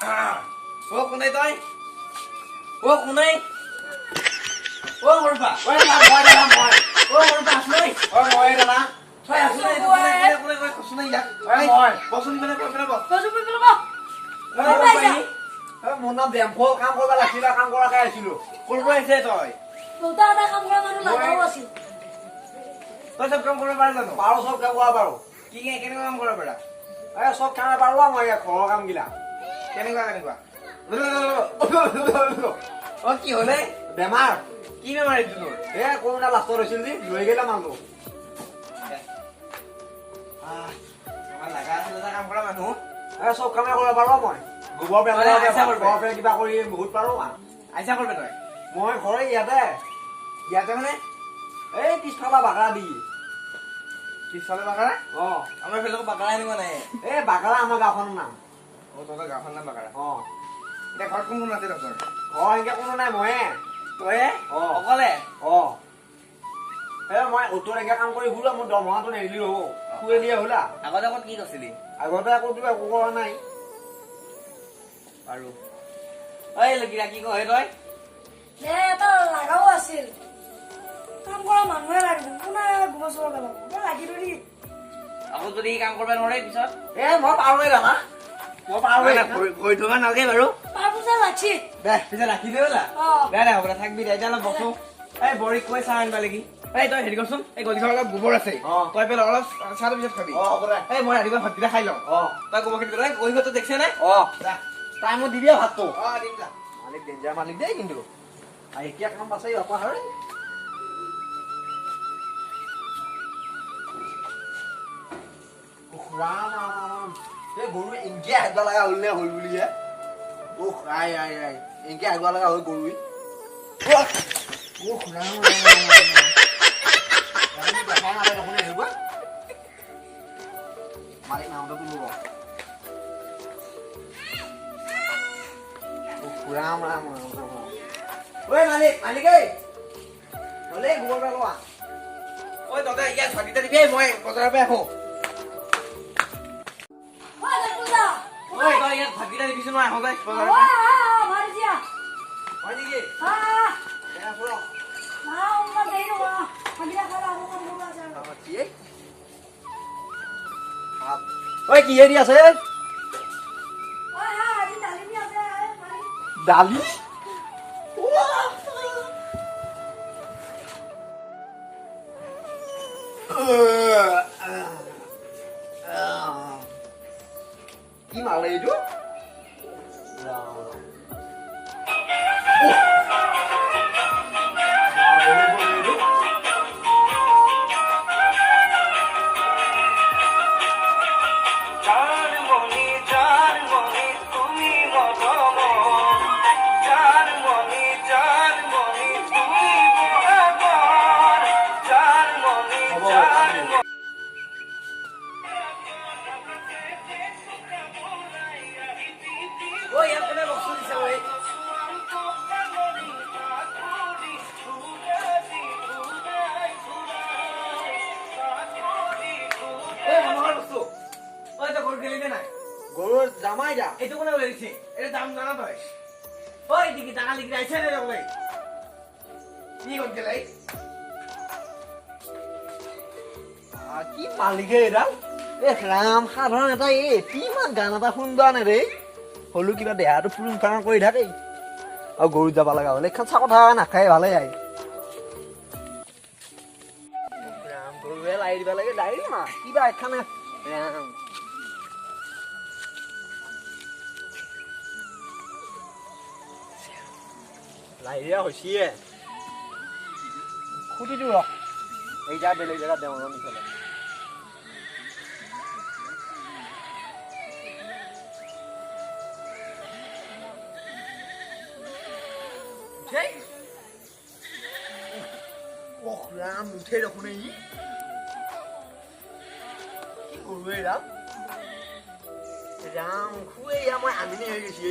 অ কোনে তই? অ কোনে? অ সৰুপা। ঐ মই দাদা, মই। অ সৰুপা আছ নাই? ঐ মই দাদা। তই আছ নাই? কোনে কোনে কোনে কোনে কচোন নাই ইয়াক। ঐ মই। বচোন ইফালে, কৈ পেলাই বহ। মোৰ নাম ডেম্ফো, কাম কৰিব লাগিছিল, কাম কৰাকে আহিছিলো। ক'ৰ পৰা আহিছে তই? তই চব কাম কৰিব পাৰ জানো? পাৰো, চব কাম কৰিব পাৰো। কি কেনেকুৱা কাম কৰিব পাৰা? এই চব কামে পাৰো মই, ঘৰৰ কাম গিলা। কেনেকুৱা কেনেকুৱা? অ কি হ'লে? বেমাৰ। কি বেমাৰ এইটো তোৰ? এ কৰোণা লাষ্টত হৈছিল যি লৈ গেলা মানুহ। আমাৰ লাগা আছিল এটা কাম কৰা মানুহ। এ চব কামে কৰিব পাৰো মই। গোবৰ পেলাই কিবা কৰি বহুত পাৰো। আইচা কৰবে তই? মই ঘৰে ইয়াতে। ইয়াতে মানে? এই পিছফালা বাগৰা দি। পিছফালে বাগৰা? অ। আমাৰ ফালে বাগৰা এনেকুৱা নাই। এই বাগৰা আমাৰ গাঁওখনৰ নাম। অ তহঁতৰ গাঁওখনৰ নাম বাগৰা? অ। এতিয়া ঘৰত কোন কোন আছে তহঁতৰ? ঘৰ এনেকে কোনো নাই, ময়ে। তয়ে? অ। অকলে? অ। এ মই অটোত এনেকে কাম কৰি ফুৰো, মোৰ দৰমহাটো নেৰিলি হ'ব, খুৱে দিয়া হ'লা। আগতে ক'ত কি কৰিছিলি? আগতে আকৌ কিবা একো কৰা নাই। বাৰু ঐ লগিৰা, কি কয় তই? এটা লাগাও আছিল, কাম কৰা মানুহে লাগিব, কোনে গোবৰ চোবৰ পেলাব লাগি ধৰি। আকৌ যদি কাম কৰিব নোৱাৰে পিছত? এ মই পাৰোৱে দাদা, মই পাৰোৱে। ভৰি ধুব নালাগে বাৰু। লাগছি দে পিছে ৰাখি দে বোলা। দে দে হ'ব দে, থাকবি দে, এতিয়া অলপ বসো। এই বৰীক কৈ চাহ আনিবা লাগি। এই তই হেৰি কৰচোন, এই গলিখনত অলপ গোবৰ আছে, তই পেলাই অলপ চাহটো পিছত খাবি। এই মই ৰাতিপুৱা ভাতকেইটা খাই লওঁ, তই গোবৰখিনি পেলাই গলিঘৰটো দেখছে নাই? অ টাইমত দিবি ভাতটো। অ দিম যা। মালিক ডেঞ্জাৰ মালিক দেই কিন্তু। এতিয়া কাম পাছে অপহাৰ। ৰাম ৰাম ৰাম, এই গৰু এনকে হাগবা লগা হ'ল নে হ'ল বুলিহে। উখ আই আই আই, এনকে হাগবা লগা হ'ল গৰুৱে। উখ ৰাম ৰাম ৰাম, দেখাই নাপায় দেখোন এনেকুৱা। মালিক নামটো তোলো ৰ। উখ ৰাম ৰাম ৰাম ৰাম। ঐ মালিক, মালিক ঐ, হ'লে গোবৰ পেলোৱা। ঐ তহঁতে ইয়াত ভাতকেইটা দিবি, মই বজাৰৰ পৰা আহোঁ। ঐ তই ইয়াত ভাতকেইটা দিবিচোন, মই আহোঁ বজাৰৰ পৰা। হয় নেকি? ঐ কিহে দি আছে? দালি। কি মাল এইটো? গৰুৰ জামাই যা। এইটো কোনে ওলাই দিছে? এইটো দাম জানা তই? ঐ দিকি টাকা লিখি আহিছে নে ওলাই কি ক'ত গেলে? কি মালিকে এইডাল। এ ৰাম, সাধাৰণ এটা এই কিমান গান এটা শুনবা নে ৰে, হ'লেও কিবা দেহাটো ফুৰুং ফাৰাং কৰি থাকে। আৰু গৰুত যাব লগা হ'লে এইখন চাকত থকা নাখায় ভালে আহে। ৰাম, গৰুৱে লাই দিব লাগে ডাইৰেক্ট মা কিবা এখানে। ৰাম লাহিয়া হৈছিয়ে, খুটিটো ৰখ, এই যা বেলেগ জেগাত দেওঁ ৰ নিফালে। ৰাম নুঠে দেখোন, এই কি গৰুৱে। ৰাম ৰাম, খুৱে ইয়া মই আমিনি হৈ গৈছি,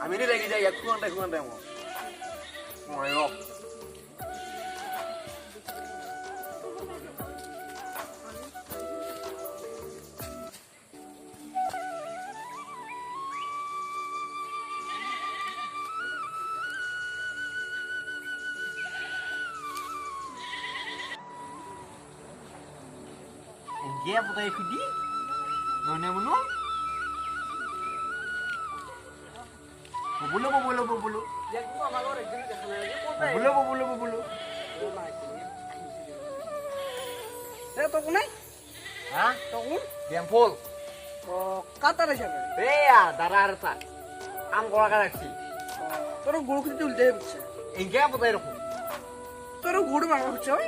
আমিনি লাগি যায় ইয়াক খুৱাওঁতে খুৱাওঁতে মই ৰ। এনকে পতাই খুদি নহয় বোলো ববুলো ববুলো ববুলো ববুলো ববুলো ববুলো। এ তই কোনে? হা তই কোন? ডেম্পল। অ কাটাৰ হিচাপে এয়া দাদাৰ এটা কাম কৰাকে ৰাখছি। তোৰ গৰু খুজি উল্টাই বুজছে। এনকে পতাই ৰাখো। তোৰ গৰু মাৰিব খুজিছে ঐ?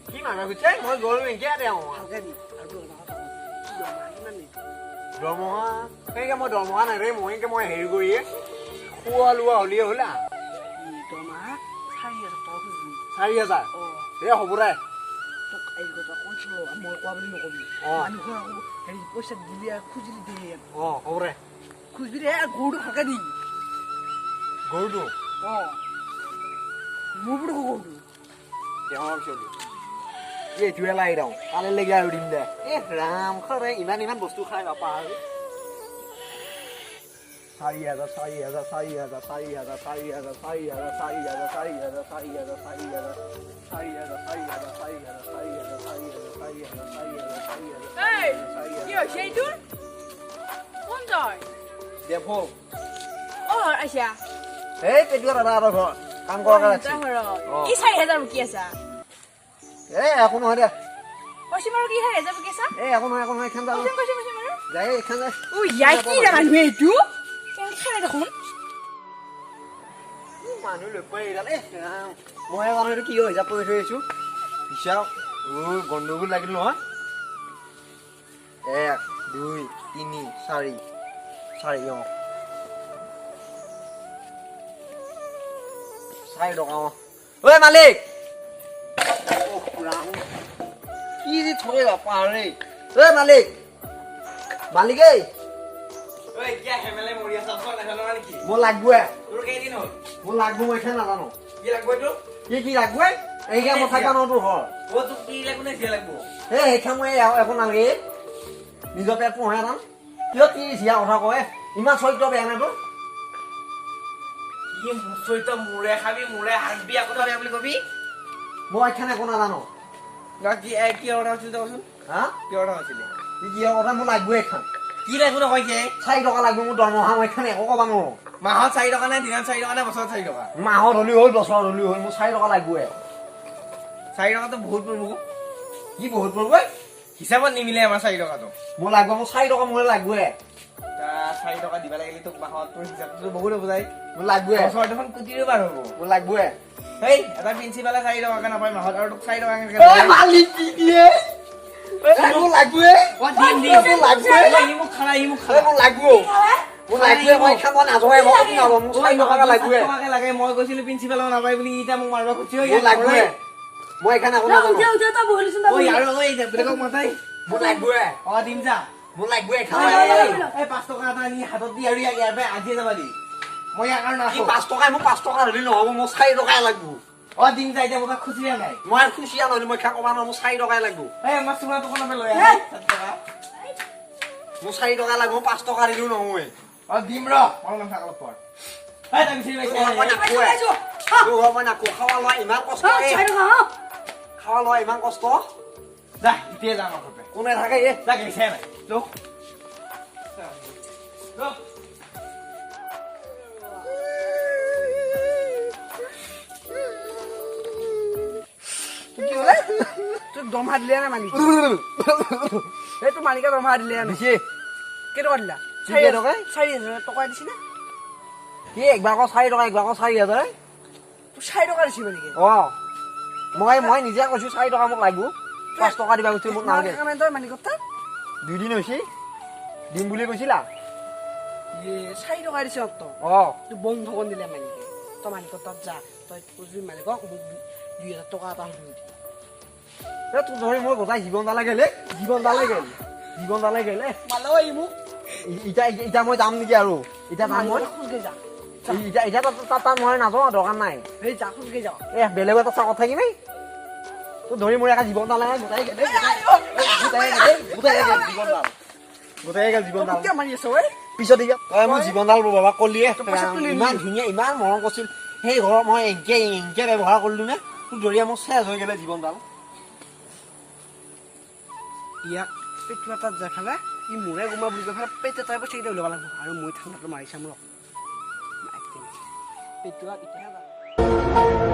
কি মাৰিব খুজিছে? মই গৰু এনকে দেওঁ। ভালকে দি আৰু এটা কথা কওঁ, কি দৰমহা কিমান নিবি? দৰমহা সেনেকে মই দৰমহা নাই ৰে, মই এনেকে মই হেৰি কৰিয়ে খোৱা লোৱা হ'লেই হ'ল। দৰমহা 4000 টকা খুজিবি। 4000? অ। এ হ'ব দে। তোক এই কথা কৈছিলো, মই কোৱা বুলি নকবি। মানুহৰ আকৌ হেৰি পইচা দিলি আৰু খুজিলি দিয়ে। অ হ'ব দে। খুজিবি দে, গৰুটো ভালকে দি। গৰুটো? অ মোৰ বোলো গৰুটো। দেহৰ চলি এইটোৱে লাই দিওঁ, কালিলৈকে আৰু দিম দে। এ ৰাম খৰে ইমান ইমান বস্তু খাই বাপা আৰু। 4000 4000 4000 4000 4000 4000 4000 4000 4000 4000 4000 4000 4000 4000 4000 4000 4000 4000। এই, কি হৈছে এইটোৰ? কোন তই? দেখো। অ আইছা। এই পেটুৱা দাদা এটা ঘৰ কাম কৰাকে ৰাখছি। কি 4000 বকি আছা? এ একো নহয় দে। কৈছি বাৰু কি 4000 বকি আছা? এ একো নহয়, একো নহয়, এইখন যাওঁ। কৈছোন কৈছোন কৈছোন বাৰু। যায় এইখন যায়। ঐ ইয়াই কি ৰে মানুহ এইটো? কেনেকে খালে দেখোন? মানুহ লগ পাই এইডাল। এ ৰাম, মই জানো এইটো কি হিচাপ কৰি থৈ আহিছো। হিচাপ ঐ গণ্ডগোল লাগিল নহয়। 1 2 3 4 4 অ 4 টকা। অ ঐ মালিক, ৰাম কি যে থৈ বাপা ৰে। ঐ মালিক, মালিক এই। ঐ কিয়া হেমেলে মৰি আছা? ওচৰত নাজানো নেকি? মোৰ লাগবই। তোৰ কেইদিন হ'ল? মোৰ লাগব, মই এতিয়া নাজানো। কি লাগব এইটো? কি কি লাগবই? এইগিলা মই থাকা নহয় তোৰ ঘৰ। অ তোক কি লাগব নে যিয়ে লাগব? এই সেইখন মই একো নালাগে, নিজৰ পেট পোহে টান। কিয় কি চিয়া কথা কয়? ইমান চৰিত্ৰ বেয়া নাই তোৰ? কি চৰিত্ৰ? মোৰে খাবি মোৰে হাগবি আকৌ তই বেয়া বুলি কবি? মই এইখন একো নাজানো। কি কি কথা হৈছিল তই কচোন? হা কি কথা হৈছিল? কি কিহৰ কথা? মোৰ লাগবই এইখন। কি লাগিব নকয় কি? 4 টকা লাগব মোৰ দৰমহা, মই এইখন একো ক'ব নোৱাৰো। মাহত 4 টকা নে দিনত 4 টকা নে বছৰত 4 টকা? মাহত হ'লেও হ'ল, বছৰত হ'লেও হ'ল, মোৰ 4 টকা লাগবই। 4 টকাটো বহুত পৰিব। কি বহুত পৰিব? হিচাপত নিমিলে আমাৰ 4 টকাটো। মোৰ লাগব, মোৰ 4 টকা মোৰে লাগবই। 4 টকা দিব লাগিলে তোক মাহত তোৰ হিচাপটো বহুত হ'ব যায়। মোৰ লাগবই। বছৰত দেখোন কোটিৰো পাৰ হ'ব। মোৰ লাগবই। এই এটা প্ৰিন্সিপালে 4 টকাকে নাপায় মাহত আৰু তোক 4 টকাকে মালিক কি দিয়ে? মোৰ লাগবই। দিম দিম। মোৰ লাগবই। ই মোক খালা, ই মোক খালা। মোৰ লাগব, মোৰ লাগবই। মই এইখন মই নাযাওঁৱে, মই ক'তো নাযাওঁ। মোৰ 4 টকাকে লাগবই। টকাকে লাগে। মই কৈছিলো প্ৰিন্সিপালক নাপায় বুলি, এতিয়া মোক মাৰিব খুজিছে। মোৰ লাগবই। মই এইখন একো নাজানো। উঠে উঠে তই বহিলিচোন। ঐ আৰু ঐ বেলেগক মাতাই। মোৰ লাগবই। অ দিম যা। মোৰ লাগবই এইখন। এই 5 টকা এটা আনি হাতত দি আৰু ইয়াক ইয়াৰ পৰা আজিয়ে যাবা দি। মই ইয়াক আৰু কি নাখো। 5 টকাই? মোৰ 5 টকা ধৰি নহ'ব, মোৰ 4 টকাই লাগব। অ দিম যা, এতিয়া মোক খুচুৰা নাই। মই খুচিয়া নহ'লে মই খাই ক'বা নোৱাৰো, মোৰ 4 টকাই লাগব। এই আমাৰ চুঙা দোকানৰ লৈ আহ 4 টকা। মোৰ 4 টকা লাগব, 5 টকা দিলেও নহয়। অ দিম ৰ, অলপ নাথাক অলপ পৰ। এই তই বিচাৰি পাইছ? মই নাখোৱে। মই নাখো। খাৱা লোৱা ইমান কষ্ট, খাৱা লোৱা ইমান কষ্ট। যা এতিয়া যাম আমাৰ ঘৰতে। কোনে থাকে এ? যা গেছে নাই লোক। কি হলে তোক দৰমহা দিলে না মালিক? এই তোৰ মালিকে দৰমহা দিলে না? দিছে। কেইটকা দিলা? কেইটকা? 4000 টকা দিছে না? কি একবাৰ আকৌ 4 টকা, একবাৰ আকৌ 4000? তোক 4 টকা দিছে মালিকে? অ মই নিজে কৈছো 4 টকা মোক লাগব, 5 টকা দিবা কৈছো মোক নালাগে। তই মালিকৰ তাত 2 দিন হৈছে, দিম বুলি কৈছিলা। 4 টকা দিছে তই? অ। তোক বন্ধ কৰি দিলে মালিকে। তই মালিকৰ তাত যা, তই কৈছিলি মালিকক মোক 2000 টকা এটা দি। এ তোৰ ধৰি মোৰ গোটাই জীৱন ডালে গেলে, জীৱন ডালে গেল, জীৱন ডালে গেলে। মোক ইটা ইটা মই যাম নেকি আৰু? ইটা যাম মই। খোজকাঢ়ি যা। ইটা ইটা তাত মই নাযাওঁ, দৰকাৰ নাই। এই যা, খোজকাঢ়ি যাওঁ। এ বেলেগ এটা চাকত থাকিবি। তোৰ ধৰি মোৰ একা জীৱন ডালে গোটাই গেলে, গোটাই গেলে, গোটাই গেল জীৱনডাল, গোটাই গেল জীৱনডাল। কিয় মাৰি আছ ঐ? পিছত এতিয়া তই মোৰ জীৱনডাল বাবা কলিয়ে ইমান ধুনীয়া, ইমান মৰম কৰিছিল সেই ঘৰত, মই এনকে এনকে ব্যৱহাৰ কৰিলো নে? তোৰ ধৰিয়া মোৰ চেচ হৈ গ'লে জীৱনডাল। ইয়াক পেটুৱা তাত যাই পেলাই ই মোৰে গোমা বুলি কৈ পেলাই পেট এটাই পইচা কেইটা ওলাব লাগিব আৰু মই ঠাণ্ডাটো মাৰি চাম ৰ। পেটুৱা এতিয়া যাম।